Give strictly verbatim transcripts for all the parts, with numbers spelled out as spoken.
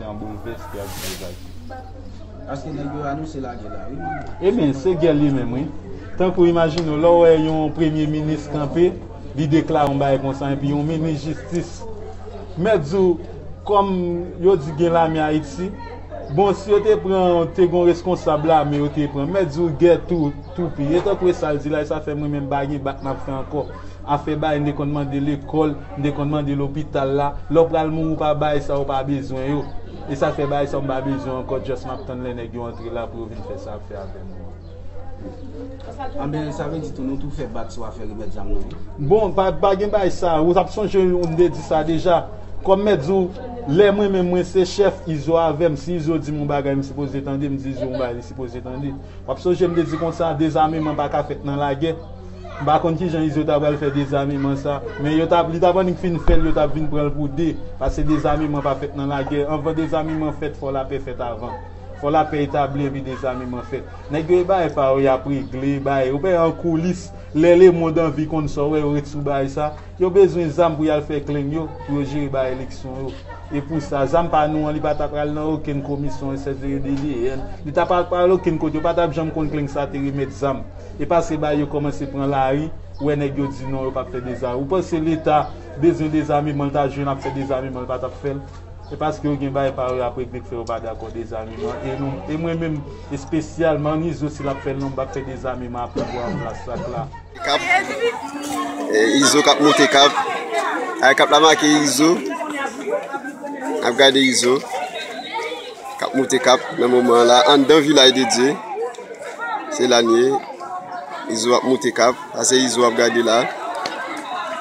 An boulvès ki ap viv ak li. Paske nèg yo anonse lagè la, wi. Ebyen, se gè li menm, wi. Tankou imajine w, lè w wè yon premye minis kanpe, li deklare yon bagay konsa, epi yon minis jistis. Mèt di w, kòm yo di gen lame Ayiti, bon, si yo te pran, te gen yon reskonsab lame, yo te pran. Mèt di w, gè tou, toupi. E tankou e sa l di la, e sa fè mwen menm pa gen bak m ap fè ankò. Afè bagay, m te konn mande lekòl, m te konn mande lopital la. Lè w pral mouri, w pa bay sa, w pa bezwen yo. E sa fè bagay sa, m pa bezwen ankò, just m ap tann lè nèg yo antre la pou yo vin fè sa y ap fè avè m. Anben, sa vle di tou, nou tou fè bak sou afè remèd zam nan, wi. Bon, pa, pa gen bagay sa. Ou t ap sonje, m te di sa deja. Kòm mèt di w, lè mwen menm, mwen se chèf, Izo avè m. Si Izo di m yon bagay, m sipoze tande, m di Izo yon bagay, li sipoze tande. W ap sonje m te di konsa, dezameman pa ka fèt nan lagè. M pa konn kijan Izo ta pral fè dezameman sa, men yo t ap, li t ap annik fin fè l, yo t ap vin pran l pou de, paske dezameman pa fèt nan lagè. Anvan dezameman fèt, fò lapè fèt avan. Fò lapè etabli epi dezameman fèt. Nèg yo e bagay pa yo y ap regle, bagay yo pè an koulis. Lè lemonn anvi konn sa w wè yo ret sou bagay sa. Yo bezwen zam pou y al fè kleng yo, pou yo jere bagay eleksyon yo. E pou sa, zam pa nou an, li pa ta pral nan okenn komisyon S S D D D N. Li ta pa pral okenn kote, yo pa t ap janm konn kleng sa te remèt zam. E paske bagay yo kòmanse pran lari, ou wè nèg yo di non, yo p ap fè deza. Ou panse Leta bezwen dezameman, l ta jwenn ap fè dezameman, l pa t ap fè l? E paske yo gen bagay pa yo y ap regle k fè yo pa dakò dezameman. E nou, e mwen menm, espesyalman, Nizo, si l ap fè l non, m p ap fè dezameman a pouvwa an plas ak la. Kap. E, Izo k ap moute kap. Ay, kap la make Izo. N ap gade Izo k ap moute kap nan moman an la anndan Vilaj de Dye. Se la n ye. Izo ap moute kap. Sa se Izo w ap gade la.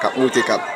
K ap moute kap.